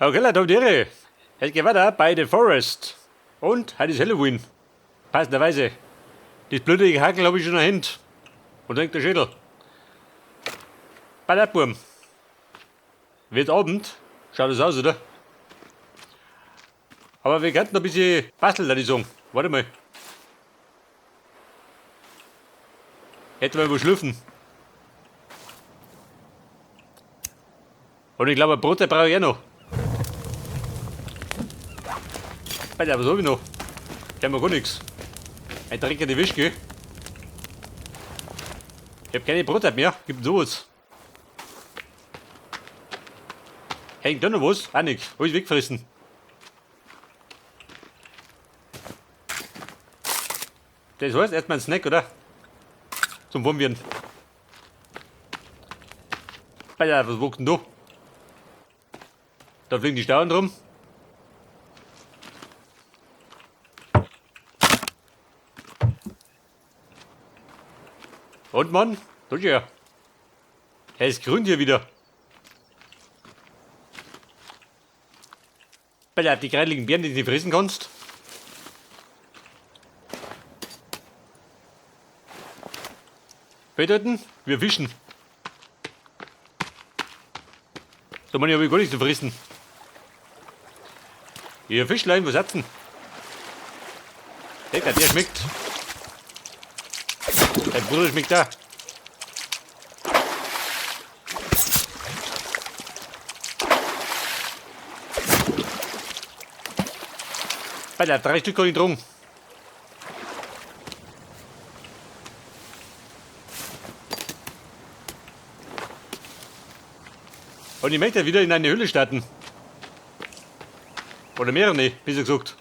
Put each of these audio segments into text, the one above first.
Okay, Leute, Tiere. Es geht weiter bei The Forest. Und heute ist Halloween. Passenderweise. Das blutige Hackel habe ich schon in der Hand. Und denkt der Schädel. Bei der Burm. Wird Abend. Schaut das aus, oder? Aber wir könnten noch ein bisschen basteln, würde ich sagen. Warte mal. Hätten wir wo schlüpfen. Und ich glaube, ein Brot brauche ich auch noch. Alter, was hab ich noch? Ich hab noch gar nichts. Ein dreckiger Wischke. Ich hab keine Brotzeit mehr. Gibt sowas. Hängt da noch was? Auch nix. Hab ich weggefressen. Das heißt erstmal ein Snack, oder? Zum Wurmwirren. Alter, was wuchs denn da? Da fliegen die Stauen drum. Und Mann, da ist er. Er ist grün hier wieder. Alter, die kreideligen Beeren, die du nicht fressen kannst. Bedeuten, wir fischen. Da meine ich, hab ich gar nichts zu fressen. Ihr Fischlein, was hat's denn? Lecker, der schmeckt. Dein Bruder schmeckt da. Alter, 3 Stück kann ich drum. Und ich möchte wieder in eine Höhle starten. Oder mehrere, besser gesagt.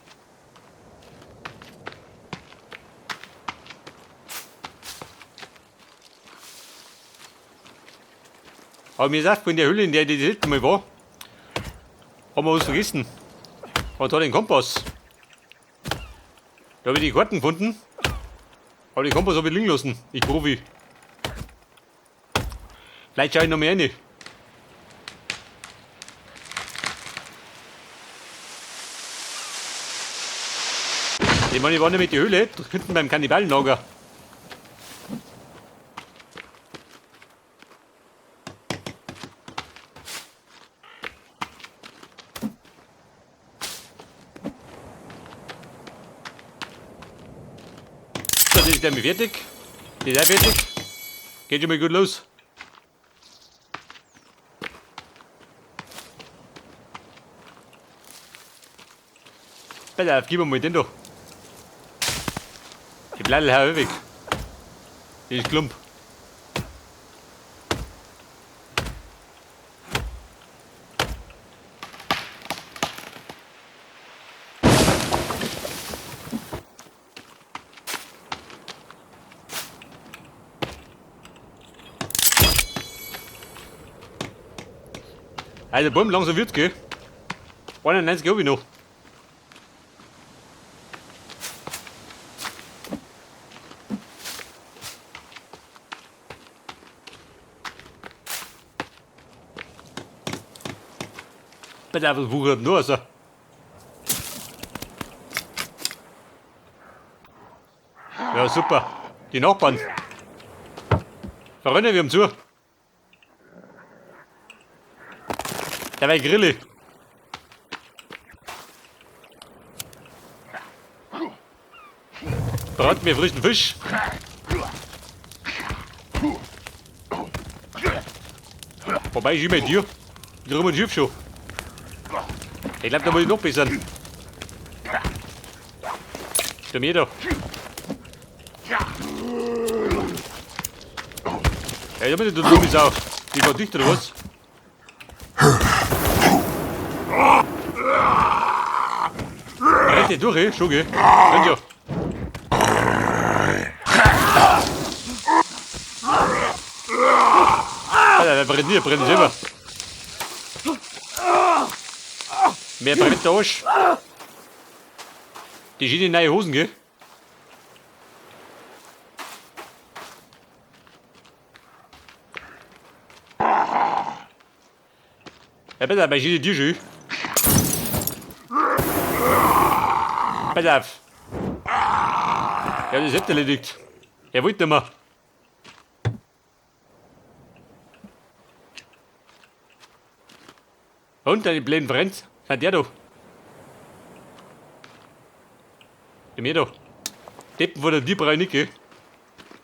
Aber mir ist aufgefallen, in der Höhle, in der ich das letzte Mal war, haben wir was vergessen. Und da den Kompass. Da hab ich die Karten gefunden. Aber den Kompass hab ich liegen lassen. Ich Profi. Vielleicht schau ich noch mehr rein. Ich meine, ich war nämlich die Höhle, hinten beim Kannibalenlager. Das ist nämlich fertig. Die ist auch fertig. Geht schon mal gut los. Pass auf, gib mir mal den da. Die Blattl hau ich weg. Die ist klump. Also bumm, langsam wird's, gell? 91 hab ich noch. Pass auf, was wuchert nur, also. Ja, super. Die Nachbarn. Verrennen wir haben zu. Dabei Grille. Braten wir frischen Fisch. Wobei ich immer dir. Ich rum und schiff schon. Ich glaub, da muss ich noch besser. Stimmt jeder. Ey, da bin ich du dumme Sau. Die war dicht oder was? Rennt der durch, ey? Schon, gell? Rennt ja. Alter, wer brennt hier? Brennt selber. Wer brennt der Arsch? Die schönen neue Hosen, gell? Ja, bitte, bei schönen Tür schön. Pass auf. Ja, das ist erledigt. Er wollte nicht mehr. Und deine blöden Friends sind der da. Der mir da. Deppen von der Tierbrei nicht, gell?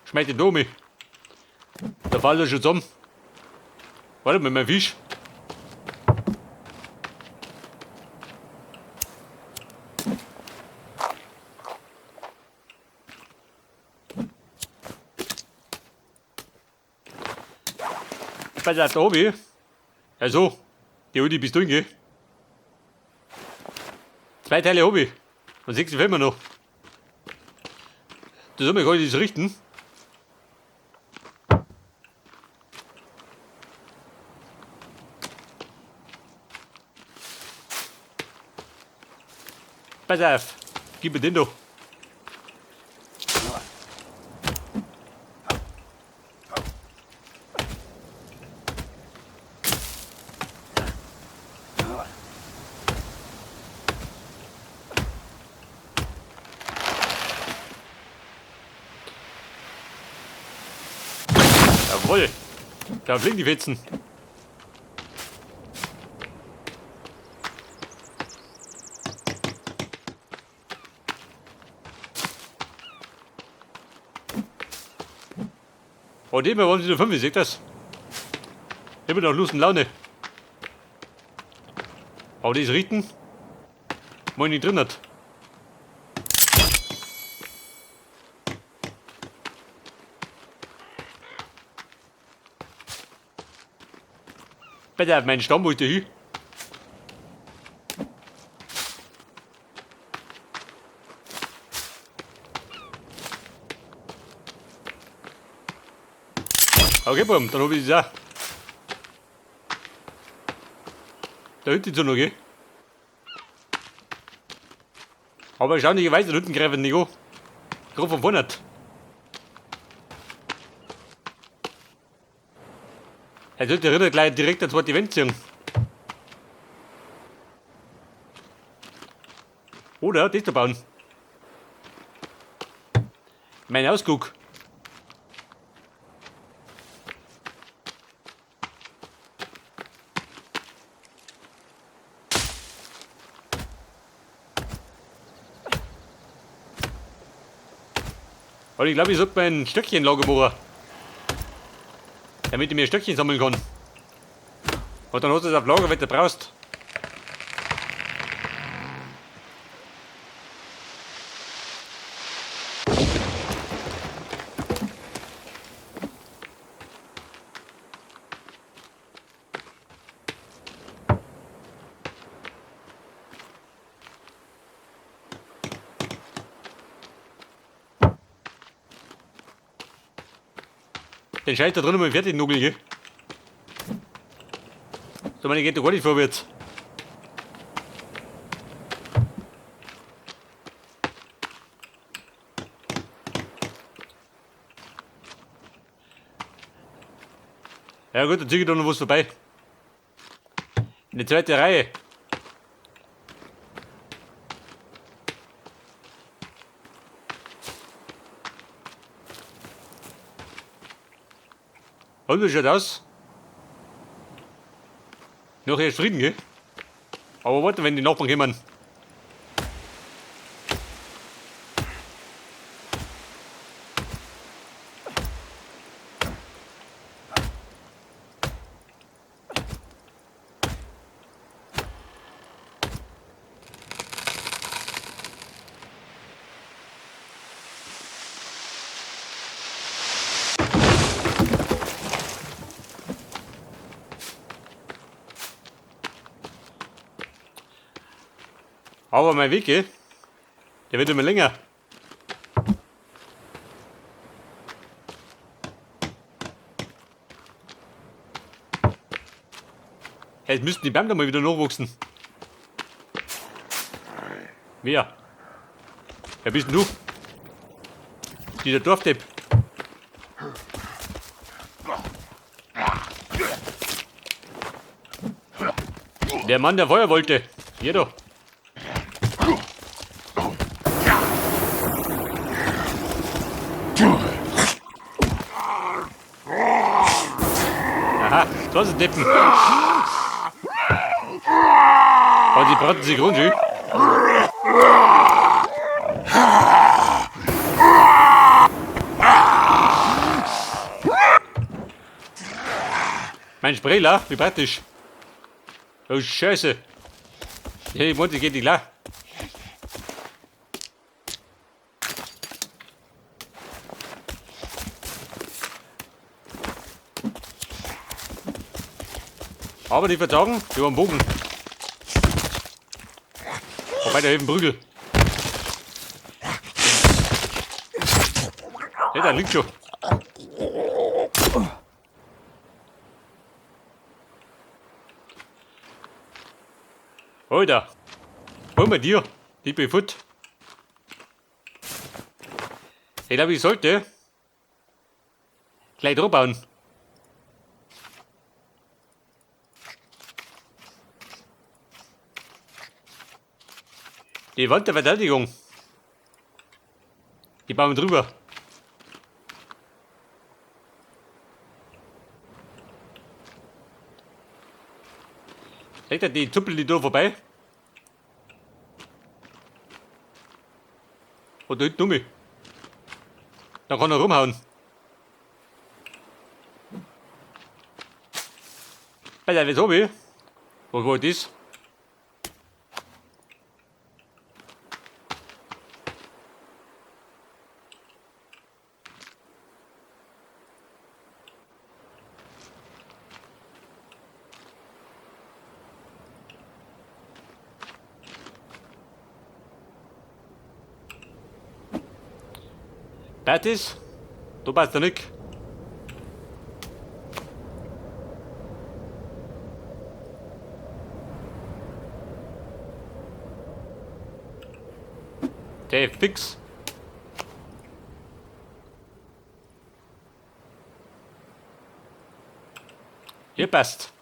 Schmeiß den da um. Da fällt er schon zusammen. Warte mal, mein Fisch. Pass auf, da hab ich. Ja so, die hol ich bis dahin, gell? 2 Teile hab ich. Und 6 fehlen mir noch. Das soll mir gar nicht das richten. Pass auf, gib mir den da. Jawohl, da fliegen die Fetzen. Oh, dem wollen sie nur 5, seht das? Immer noch Lust und Laune. Aber das Riten, wo ich nicht drin hat. Bitte auf meinen Stamm, wo ist der hin? Okay, Buben, dann hab ich das auch. Da hinten ist er noch, gell? Aber erstaunlicherweise, da hinten greifen nicht an. Gerade von vorne. Er sollte der Ritter gleich direkt eine zweite Wand ziehen. Oder das da bauen. Mein Ausguck. Aber ich glaube, ich sollte mein Stöckchen Lager machen. Damit ich mir Stöckchen sammeln kann. Und dann hast du es auf Lager, wenn du brauchst. Den Scheiß da drin mal fertig nugeln, gell? So, meine geht doch gar nicht vorwärts. Ja gut, dann zieh ich da noch was vorbei. In die zweite Reihe. Und wie schaut aus? Noch erst Frieden, gell? Aber warte, wenn die Nachbarn kommen. Aber mein Weg, gell? Der wird immer länger. Hey, jetzt müssten die Bäume da mal wieder nachwachsen. Wer? Wer bist denn du? Dieser Dorfdepp. Der Mann, der Feuer wollte. Hier doch. 20 Deppen. Aber die braten sich rund, Mein Sprayler, wie praktisch. Oh Scheiße. Hey, Monte geht nicht klar. Aber die verzagen über den Bogen. Wobei, da hilft ein Prügel. Hey, da liegt schon. Alter. Hol mal dir. Die bin fort. Ich glaube, ich sollte gleich drauf bauen. Die Wand der Verteidigung. Die bauen wir drüber. Seht ihr die Zuppel, die da vorbei? Und da hinten um mich. Da kann er rumhauen. Alter, was hab ich? Was war das? Bertis, du passt da nicht. Der fix. Hier passt.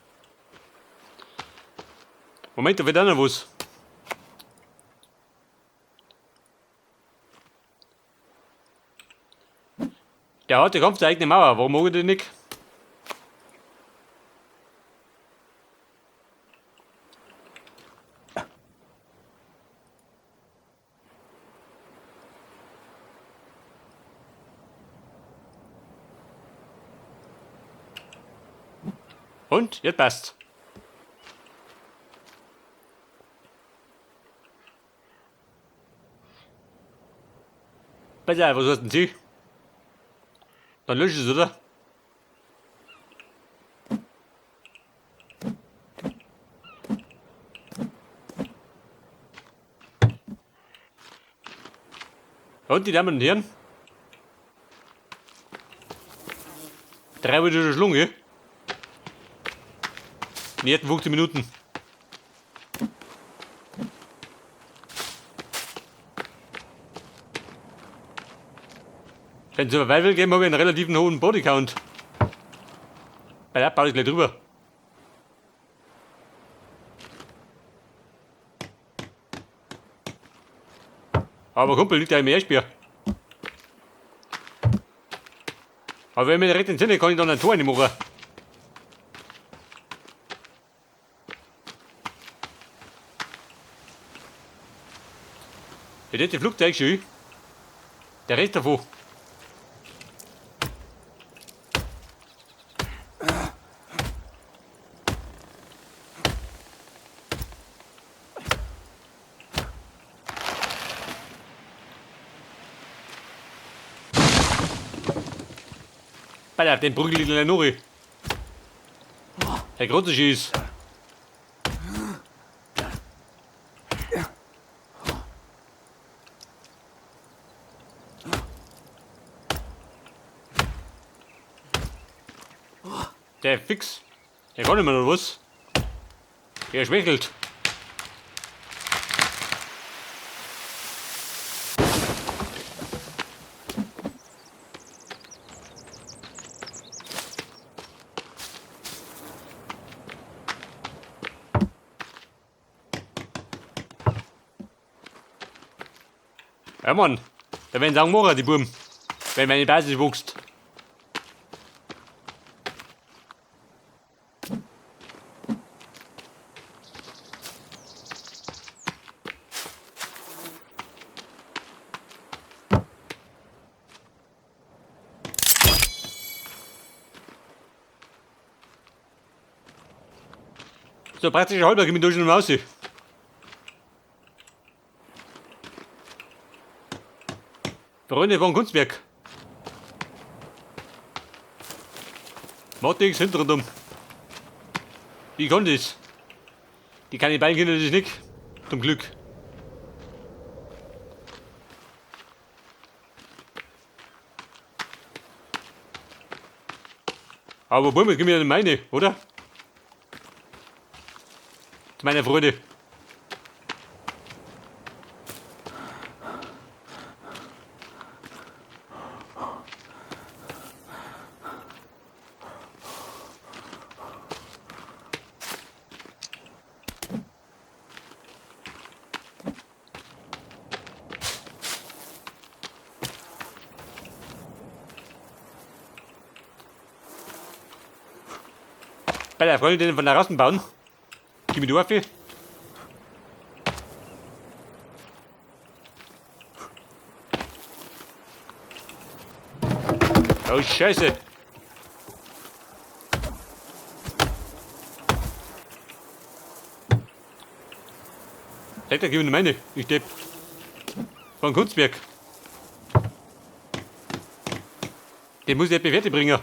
Moment, da wird auch noch was. Der hat der Kampf der eigene Mauer, warum mag ich den nicht? Und, jetzt passt. Pass auf, was hast denn Sie? Dann lösche ich es, oder? Und die Damen und Herren. 3 wurde schon Schlunge. In den ersten 15 Minuten. Wenn es Survival geben, habe ich einen relativ hohen Bodycount. Bei der baue ich gleich drüber. Aber Kumpel liegt ja im Meersbier. Aber wenn ich mich recht entsinne, kann ich dann ein Tor reinmachen. Der letzte Flugzeug schon. Der Rest davon. Alter, den prügel ich in der Nuri. Der große Schieß. Der fix. Der kann nicht mehr noch was. Der schwächelt. Ja Mann, da werden sie auch machen, die Buben. Wenn meine Basis wächst. So praktisch halber komme ich da schon raus. Freunde von Kunstwerk. Macht nichts hinten. Wie kommt das? Die Kannibalen kennen das nicht. Zum Glück. Aber Bäume gehen wir in meine, oder? Zu meiner Freude. Bei der Freundin von der Rassen bauen. Gib mir du auf. Oh Scheiße. Zeig da, gib mir meine. Ich depp. Von Kunstwerk. Den muss ich bewerte bringen.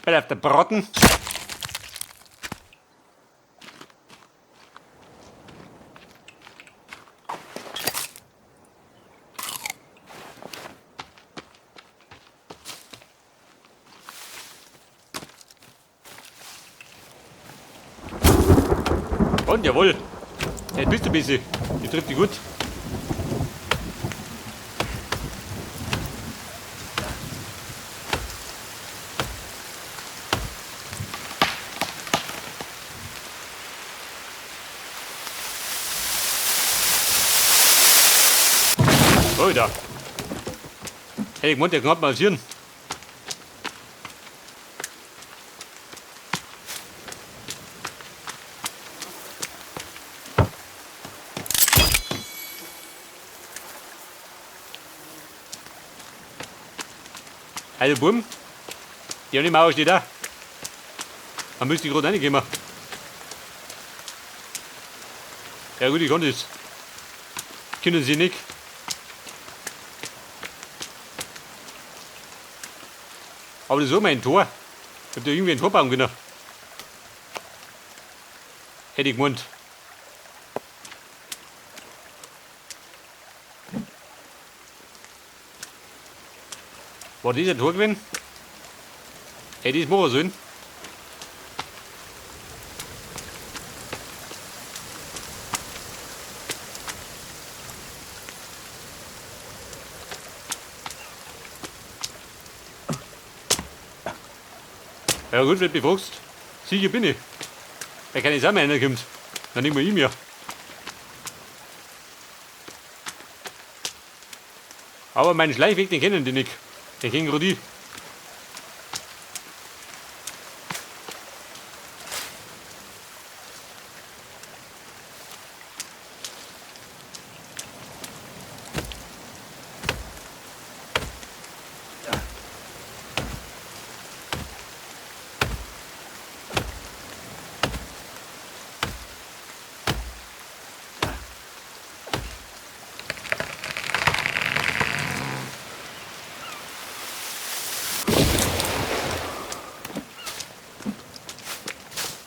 Bei auf der Braten. Und jawohl, jetzt bist du busy. Die trifft dich gut. Oh, da. Hey, ich wollte ja gerade massieren. Also Bumm, die eine Mauer steht da. Man müsste gerade reingehen. Ja gut, ich kann das. Können Sie nicht. Aber das ist auch mein Tor. Ich hab da irgendwie ein Tor bauen können. Hätte ich gemeint. War das ein Tor gewesen? Hätte ich es machen sollen. Ja gut, wenn du mich fragst, sicher bin ich. Weil keine Sau mehr reinkommt, dann nehmen wir ihn ja. Aber meinen Schleichweg, den kennen die nicht. Den kennen gerade die.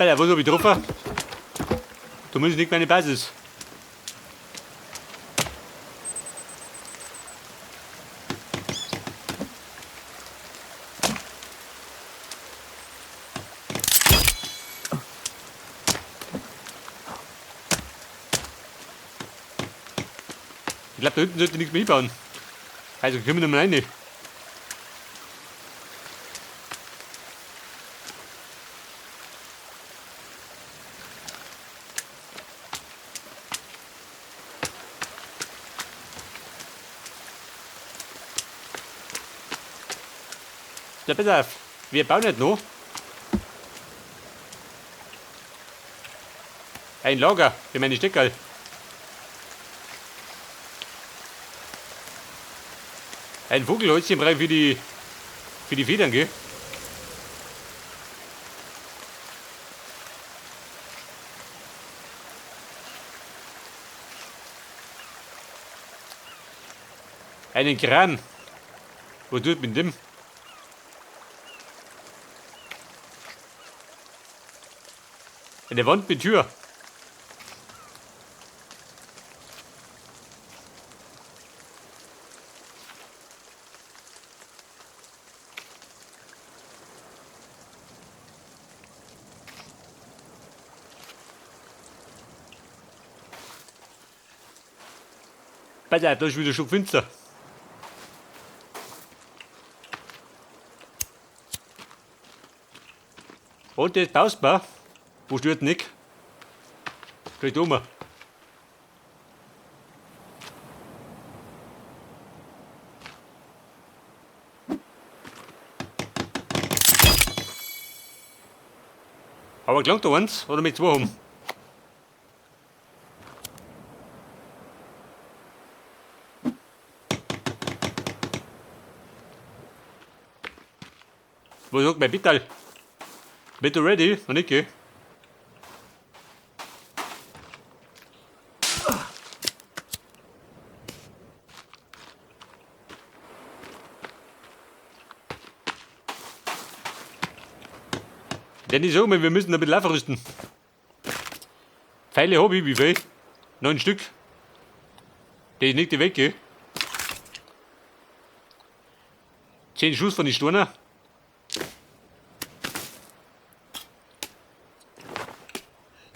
Alter, wo hab ich getroffen? Du musst nicht meine Basis. Ich glaube, da hinten sollte nichts mehr hinbauen. Also können wir noch mal rein. Ja, pass auf, wir bauen nicht noch. Ein Lager für meine Steckerl. Ein Vogelhäuschen brauche ich für die Federn, gell? Einen Kran. Was tut mit dem? Eine Wand mit Tür. Pass auf, da ist wieder schon finster. Und das baust du. Wo stört nicht? Vielleicht um. Aber gelangt da eins oder mit zwei haben? Was sagt mein Bitterl? Bist du ready? Noch nicht, gell? Denn ich sag mal, wir müssen ein bisschen aufrüsten. Pfeile hab ich, wie viel? 9 Stück. Die ist nicht weg, gell? 10 Schuss von den Steinen.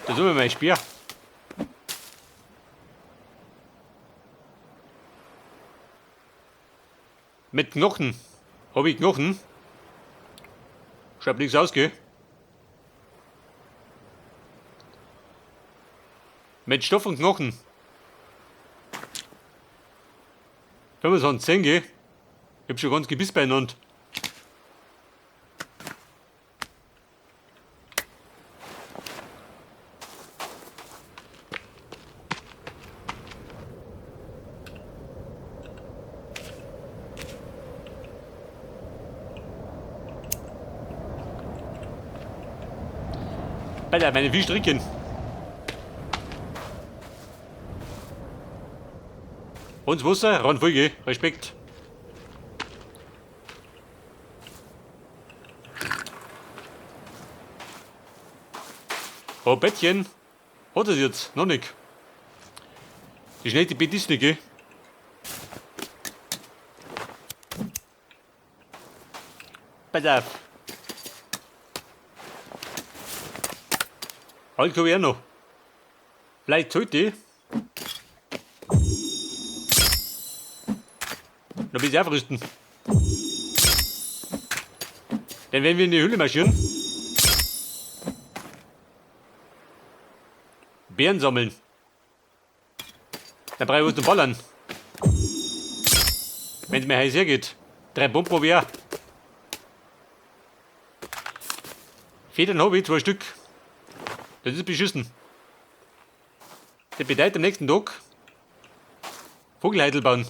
Da tun wir mein Speer. Mit Knochen. Hab ich Knochen? Schreibt nichts aus, gell? Mit Stoff und Knochen. 25, gell? Ich hab schon ganz Gebiss beieinander. Alter, meine vier Stricken. Und Wasser, ran voll, Respekt. Oh, Bettchen. Hat es jetzt? Noch nicht. Die schnellste Bett ist nicht, gell? Pass auf. Halt hab ich auch noch. Vielleicht sollte ich noch ein bisschen aufrüsten. Denn wenn wir in die Höhle marschieren, Beeren sammeln. Dann brauche ich was zum Ballern. Wenn es mir heiß hergeht. 3 Pumpen hab ich auch. Federn hab ich, 2 Stück. Das ist beschissen. Das bedeutet am nächsten Tag Vogelheitel bauen.